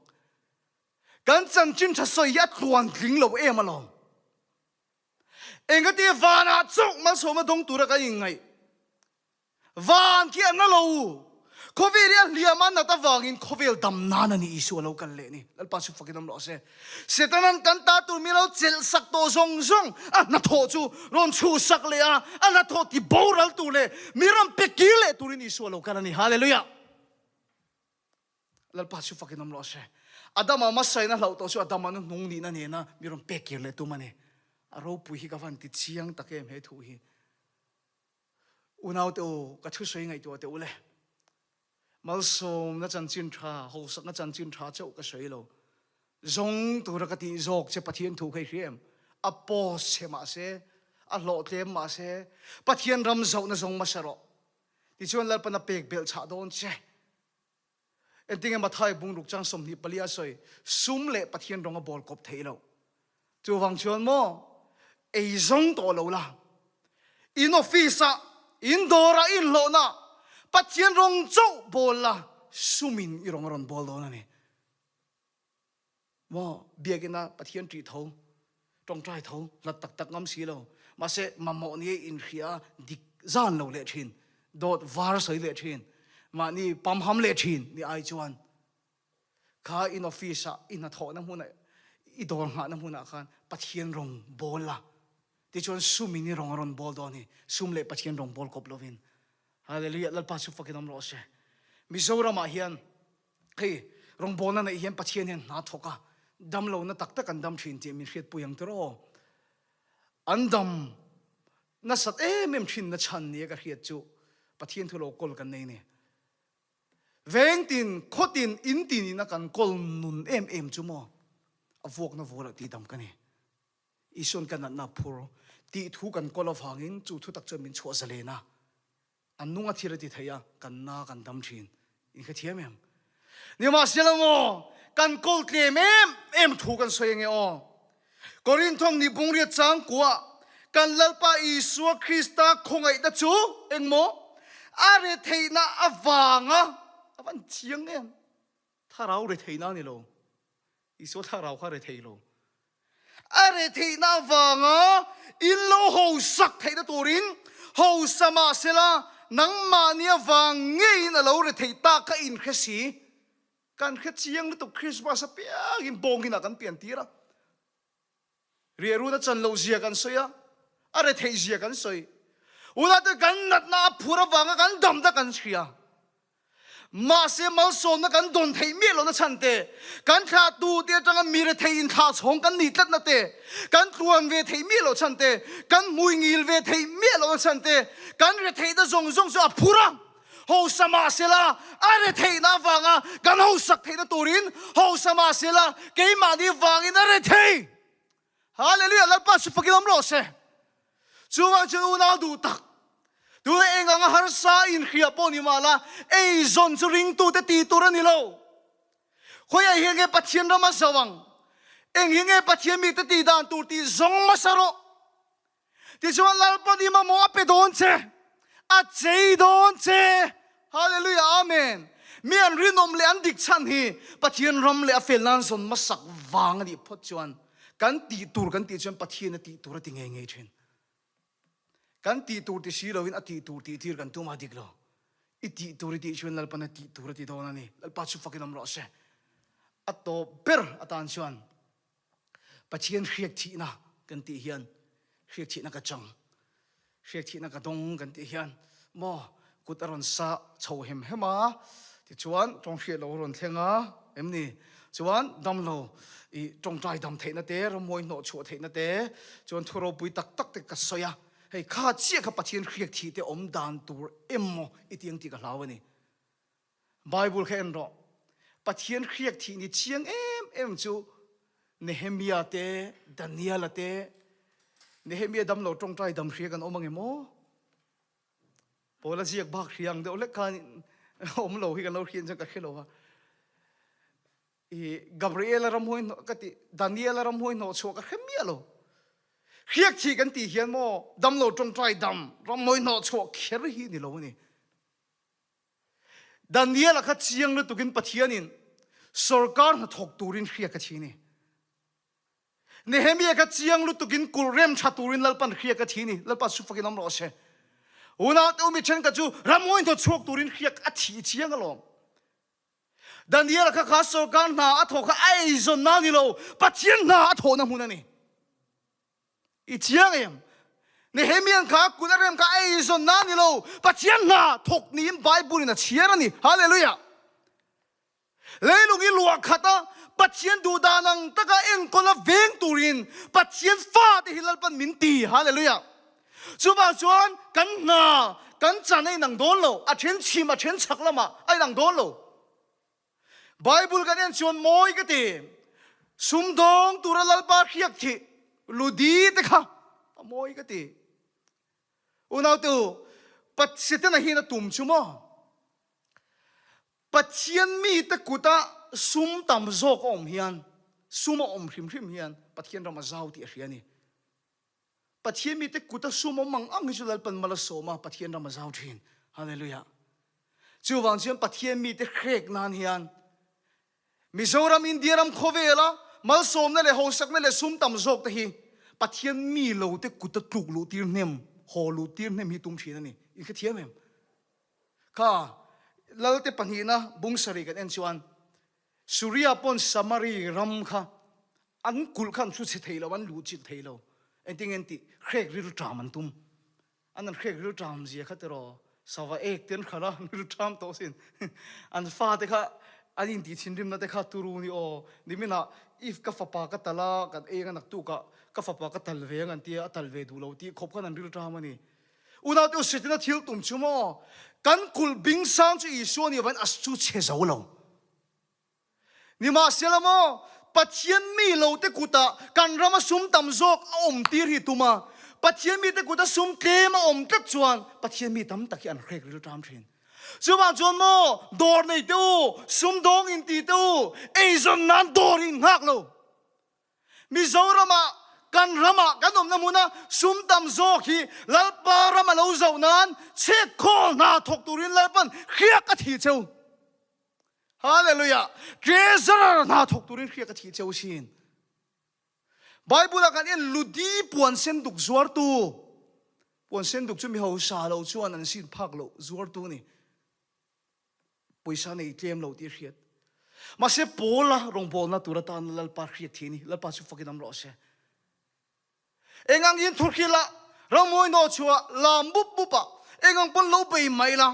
Kan chanchin tha sawi hi a tluan tling lo em alawm. Engati vanah chauh malsawmna dawng tura kan inngaih. Van khi a na lo. Khawvel hi a hliam a nat avangin khawvel dam nan a ni Isua lo kal leh ni. Lalpa chu fakin awm rawh se. Setanan kan ta tur mi lo chelh sak tawh zawng zawng a hnathawh chu rawn chhuh sak leh a, a hnathawh ti boral tur leh mi rawn pe kir leh turin Isua lo kal a ni. Hallelujah! Lalpa chu fakin awm rawh se. Adama hmasain a hlauh tawh chu Adama nu hnung nihna nena mi rawn pek kir leh tum a ni. A ropui hi ka van ti chiang tak em he thu hi. Unaute u, ka thusawi ngaihtuah teh u le. Malsawmna chanchin tha, hausakna chanchin tha chauh ka sawi lo. Zawng tura ka tih zawk che Pathian thu kha i hria em? A post che mahse, a hlawhtlem mahse, Pathian ram zohna zawng hmasa rawh. Tichuan Lalpan a pek belh chhah dawn che. Engtinge Mathai bungruk chang 24 a sawi, sum leh Pathian rawng a bawl kawp theih loh. Chuvang chuan maw, ei zawng tawh lo la, in office ah, in dawr ah, in hlawhna ah Pathian rawng chauh bawl la, sumin i rawng a rawn bawl dawn a ni. Maw, biakina Pathian ṭih tho, ṭawngṭai tho, hlat tak tak ngam si lo. Mahse, mamawh nia inhria a dik zan lo leh ṭhin, dawt var sawi leh ṭhin, mahni pamham leh ṭhin ni ai chuan kha in office-ah, i hnathawhna hmunah, i dawr nghahna hmunah khan Pathian rawng bawl la. Tichuan sumin i rawng a rawn bawl dawn hi, sum leh Pathian rawng bawl kawp lovin. Hallelujah, Lalpa chu fakin awm rawh se. Mizoramah hian Hei, rawngbawlna neih hian Pathian hian hna thawk a, damlohna tak tak an dam thin tih min hriatpui ang tir aw. An dam nasat em em thinna chhan nia ka hriat chu Pathian thu lo kawl kan nei ni. Vengtin, khawtin, intin in a kan kawl nun em em chu maw a vuakna vualah tih dam ka ni. Isuan ka natna phur tih thu kan kawl avangin chu thu tak chuan min chhuah zalen a. An nung a thil a ti thei a, kan na kan dam thin. In hrethiam em? Nimahsela maw, kan kawl tlem em em thu kan sawi ange aw. Korinthawng nih bungriat chang kuah kan Lalpa Isua Krista khawngaihna chu engmaw a retheihna avanga a van chiang em? Thlarau retheihna a ni lo. Isua thlarau kha rethei lo. A retheihna avanga in lo hausak theihna turin hausa mah sela nangmahni avang ngeiin a lo rethei tak kha in hre si. Kan hre chiang lutuk Christmas apiangin bawngin ah kan pian tir a. Riahrun a chan loh zia kan sawi a, a retheih zia kan sawi. Unate kan natna a phur avanga kan damna kan hria. Mahse malsawmna kan dawn theih miah lohna chhan te, kan thlahtute atanga mi rethei inthlah chhawng kan nih tlatna te, kan tluan ve theih miah loh chhan te, kan hmui ngil ve theih miah lohna chhan te, kan retheihna zawng zawng chu a phur a. Hausa mahsela a retheihna avanga kan hausak theihna turin hausa mahsela keimahni vangin a rethei. Hallelujah! Lalpa chu fakin awm rawh se. Chuvang chuan unau duh tak, tuna eng anga harsa inhria pawh ni mahla, eizawn chu ringtute tih tur a ni lo. Khawiah hian nge Pathian ram a zo ang? Eng hi nge Pathian mite tih dan tur tih zawng hmasa rawh. Tichuan Lalpa ni mamawh a pe dawn che, a chei dawn che. Hallelujah, Amen. Mi an rinawm leh an dik chhan hi Pathian ram leh a fel nan zawn hmasak vang a nih phawt chuan kan tih tur kan tih chuan Pathian a tih tur a ti ngei ngei thin. Kan tih tur ti si loin a tih tur tih tir kan tum a dik lo. I tih tur i tih chuan Lalpan a tih tur a ti dawn a ni. Lalpa chu fakin awm rawh se. A tawp ber atan chuan Pathian hriak thihna kan tih hian hriak thihna ka chang, hriak thihna ka dawng kan tih hian maw kut a rawn sa chho hem hem a, tichuan tawng hriat lo a rawn thleng a, em ni? Chuan damlo i tawngtai dam theihna te, rammawi hnawh chhuah theihna te, chuan thu ropui tak tak te ka sawi a, hei kha chiah kha Pathian hriak thih te awm dan tur emaw i ti ang tih ka hlau a ni. Bible kha en rawh. Pathian hriak thih ni chiang em em chu Nehemia te, Daniela te, Nehemia dam lo tawngtai dam hria kan awm ange maw? Paula ziak bak hria ang deuh hlek khan awm lo hi kan lo hriat chuan ka hre lo a. I Gabriela ramhuai hnawh ka ti, Daniela ramhuai hnawh chhuah ka hre miah lo. Hriak thih kan tih hian maw damlo tawngtai dam ramhuai hnawh chhuah kher hi ni lo a ni. Daniel-a kha chiang lutukin Pathianin sorkar hnathawk turin hriak a thi ni. Nehemia kha chiang lutukin kulh rem tha turin Lalpan hriak a thi ni. Lalpa chu fakin awm rawh se. Unaute u mi thenkhat chu ramngawi hnaw chhuak turin hriak a thi chiang alawm. Daniel kha kha sorkar hna a thawh kha a eizawnna a ni lo, Pathian hna a thawhna hmun a ni. I chiang em? Nehemian kha kut a rem kha a eizawnna a ni lo, Pathian hna thawk niin Bible in a chhiar a ni. Hallelujah! Leilung i luah khat a, Pathian duh dan ang taka enkawl a veng turin Pathian fate hi Lalpan min ti. Hallelujah! Chuvang chuan kan hna, kan chan a inang dawn lo, a then chhim, a then chhak lamah a inang dawn lo. Bible kan en chuan mawi ka ti, sumdawng tura Lalpa hriak thih ludi te kha a mawi ka ti. Unautu, Pathian hian a tum chu maw? Pathian mite kuta sum tam zawk a awm hian, sum a awm hrim hrim hian Pathian ram a zau tih a hria a ni. Pathian mite kuta sum awm ang ang hi chu Lalpan mal a sawm a, Pathian ram a zau thin. Hallelujah. Chuvang chuan Pathian mite hrek nan hian Mizoram, India ram khawvela malsawmna leh hausakna leh sum tam zawk te hi Pathian mi lo te kuta tluk luh tir hnem, haw luh tir hnem hi tum thin a ni. In hrethiam em? Kha Lalte pahnihna bung sarih kan en chuan Suria pawn Samari ram kha an kulh kha an thu chhe thei lo, an luh chilh thei lo. Engtin nge an tih? Hrek rilṭam an tum. An an hrek rilṭam zia kha tiraw sava ek te an hralh a, an rilṭam tawh sin. An fate kha an intih thinrimna te kha turu ni aw. Niminah if ka fapa ka tal a, kan eng a naktukah ka fapa ka tal ve ang an tia, a tal ve duh lo tih khawp khan an rilṭam a ni. Unaute u Setana thil tum chu maw? Kan kulh bing sang chu Isua nih avangin a chu chhe zo lo. Nimahsela maw, Pathian mi lote kutah kan rama sum tam zawk a awm tir hi tum a, Pathian mite kuta sum tlem a awm tlat chuan Pathian mi tam tak hi an hrek ril ṭam ṭhin. Chuvang chuan maw, dawr nei te u, sumdawng inti te u, eizawn nan dawr in nghak lo. Mizoramah kan ramah kan awmna hmuna sum tam zawk hi Lalpa ram a lo zoh nan chhiatkhawl hna thawk turin Lalpan hriak a thih cheu. Hallelujah! Treasurer hna thawk turin hriak a thih cheu sin. Bible ah kan en ludi puan sen duk zuartu puan sen duk chu mi hausa lo chuan an sin phak lo zuartu ni. Pawisa nei tlem lo tih a hriat. Mahse Paula rawngbawlna tur atana Lalpa hriat thih a ni. Lalpa chu fakin awm rawh se. Engang in thurhrilh ah, rammawi nawh chhuah ah, lam bup bup ah, engang pawn lo bei mai la,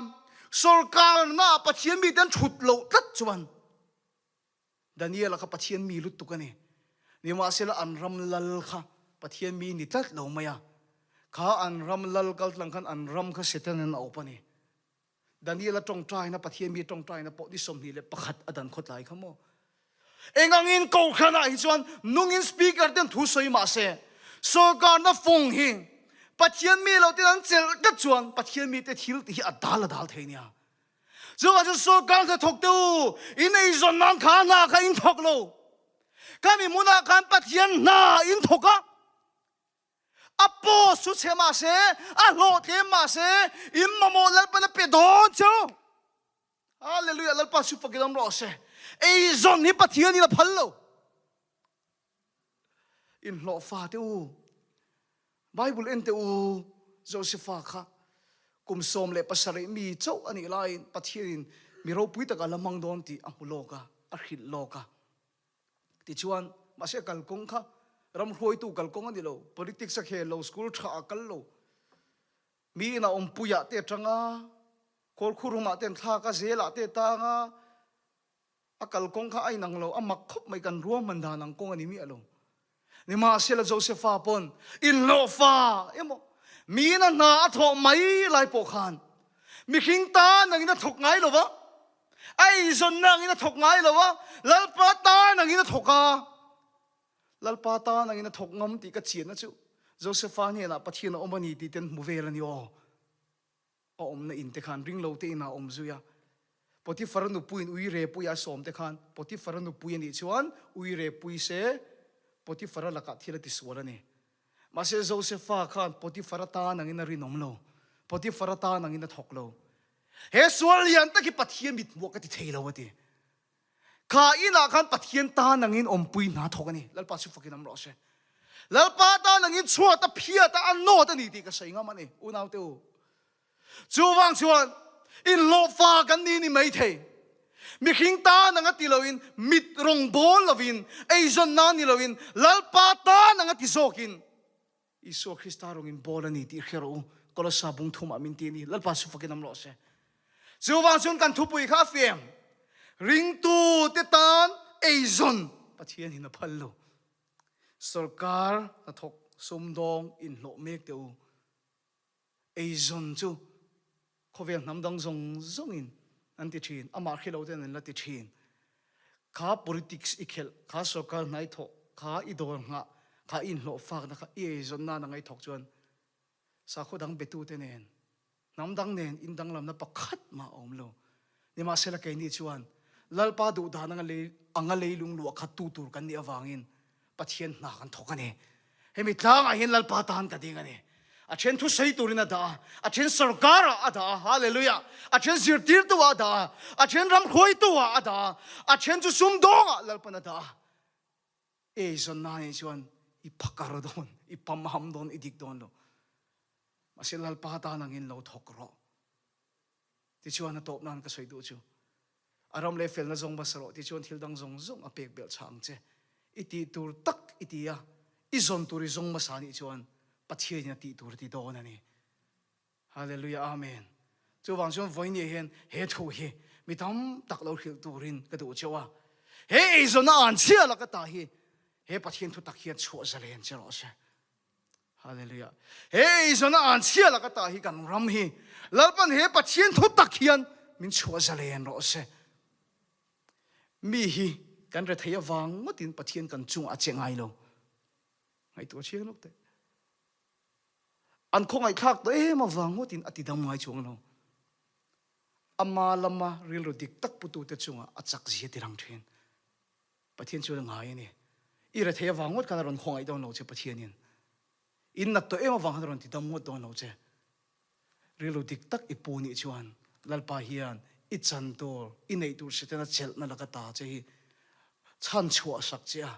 sorkarna ah Pathian mite an thut loh tlat chuan Daniela kha Pathian mi lutuk a ni. Nimahsela an ram lal kha Pathian mi ni tlat lo mai a. Kha an ram lal kal tlang khan an ram kha Satan-an a awp a ni. Daniel-a tawngtaina, Pathian mi tawngtaina pawh ni 21 a dan khawtlai kha maw? Engangin kohhranah hi chuan nungin speaker ten thu sawi mah se, sorkarna fawng hi Pathian mi lo ten an chelh tlat chuan Pathian mite thil tih hi a dal a dal thei nia. Chuvang chuan sorkar hnathawk te u, in eizawn nan kha hna kha in thawk lo. Khami hmunah khan Pathian hna in thawk a. A post chu chhe mah se, a hlawh tlem mah se, in mamawh Lalpan a pe dawn chu. Hallelujah, Lalpa chu fakin awm rawh se. Eizawn hi Pathian in a phal lo. In hlawh fa te u. Bible en te u, Josepha kha kum 17 mi chauh a nih laiin Pathian in mi ropui tak a la hmang dawn tih a hmu lawk a, a hrilh lawk a. Tichuan, mahse kalkawng kha ram hruaitu kalkawng a ni lo, politics a khel lo, school tha a kal lo, mi ina awmpuiah te atang a, kawlkhurhumah te an thlak a, zelah te tang a, a kalkawng kha a inang lo, a mak khawp mai kan ruahman dan ang kawng a ni miah lo. Nimahsela Josepha pawn inhlawhfa emaw mi ina hna a thawh mai lai pawh khan mihring tan angin a thawk ngai lo va, a eizawnna angin a thawk ngai lo va, Lalpa tan angin a thawk a, Lalpa tan angin a thawk ngam tih ka chianna chu Josepha hnenah Pathian a awm a ni tih ten hmu vel a ni aw. A awmna in te khan ring lo te inah a awm zui a. Potiphar-a nupuiin uire pui a sawm te khan Potiphar-a nupui a nih chuan uire pui se Potiphar-a lakah thil a tisual a ni. Mahse Josepha khan Potiphar-a tan angin a rinawm lo. Potiphar-a tan angin a thawk lo. He sual lian tak hi Pathian mit hmuah ka ti thei lo a ti. Kha inah khan Pathian tan angin awmpui hna thawk a ni. Lalpa chu fakin awm rawh se. Lalpa tan angin chhuat a phiat a, a nawt a ni tih ka sawi ngam a ni, unaute u. Chuvang chuan inhlawhfa kan ni ni mai thei. Mihring tan anga ti loin, mit rawngbawl loin, eizawnna ni loin, Lalpa tan anga ti zawkin Isua Krista rawngin bawl a ni tih hria rawh u. Kolossa bung thumah min ti a ni. Lalpa chu fakin awm rawh se. Chuvang chuan kan thupui kha a fiam. Ringtute tan eizawn Pathian in a phal lo. Sorkar hnathawk sumdawng inhlawh mek teh u. Eizawn chu khawvel hnam dang zawng zawngin an ti thin, amah hre lo ten an la ti thin. Kha politics i khelh, kha sorkar hna i thawh, kha i dawr nghah, kha i inhlawh fakna kha i eizawn nan a ngaithawk chuan sakhaw dang betute nen Hnam dang nen in danglamna pakhat mah a awm lo. Nimahsela keini chuan Lalpa duhdan anga lei anga leilung luah khat tu tur kan nih avangin Pathian hna kan thawk a ni. Hemi tlangah hian Lalpa tan ka ding a ni. A then thusawi turin a dah a, a then sorkarah a dah a, Hallelujah! A then zirtirtu ah a dah a, a then ramhruaitu ah a dah a, a then chu sumdawngah Lalpan a dah a. Eizawnna nih chuan i phakar dawn, i pamham dawn, i dik dawn lo. Mahse Lalpa tan angin lo thawk rawh. Tichuan a tawp nan ka sawi duh chu, a ram leh felna zawng hmasa rawh tichuan thil dang zawng zawng a pek belh chhah ang che. I tih tur tak i ti a, i zawn tur i zawng hmasa nih chuan Pathianin a tih tur a ti dawn a ni. Hallelujah Amen. Chuvang chuan vawinia hian he thu hi mi tam tak lo hrilh turin ka duh cheu a. He eizawnna an chhia laka ta hi he Pathian thu tak hian chhuah zalen che rawh se. Hallelujah. He eizawnna an chhia laka ta hi kan ram hi Lalpan he Pathian thu tak hian min chhuah zalen rawh se. Mi hi kan rethei avang ngawtin Pathian kan chungah a che ngai lo. Ngaihtuah chiang lawk teh. An khawngaihthlak tawh em avang ngawtin a tidam ngai chuang lo. Ama lama rilru dik tak putute chungah a chak zia ti rang thin. Pathian chuan a ngai a ni. I rethei avang ngawt khan a rawn khawngaih dawn lo che Pathianin. In nat tawh em avang khan a rawn tidam ngawt dawn lo che. Rilru dik tak i pu nih chuan Lalpa hian i chan tur, i neih tur Setana chelhna laka ta che hi chhan chhuah sak che a,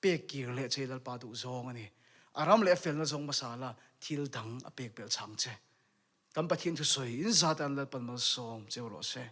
pek kir leh che hi Lalpa duh zawng a ni. A ram leh a felna zawng hmasa la thil dang a pek belh chang che. Kan Pathian thusawi in zat an Lalpan malsawm cheu rawh se.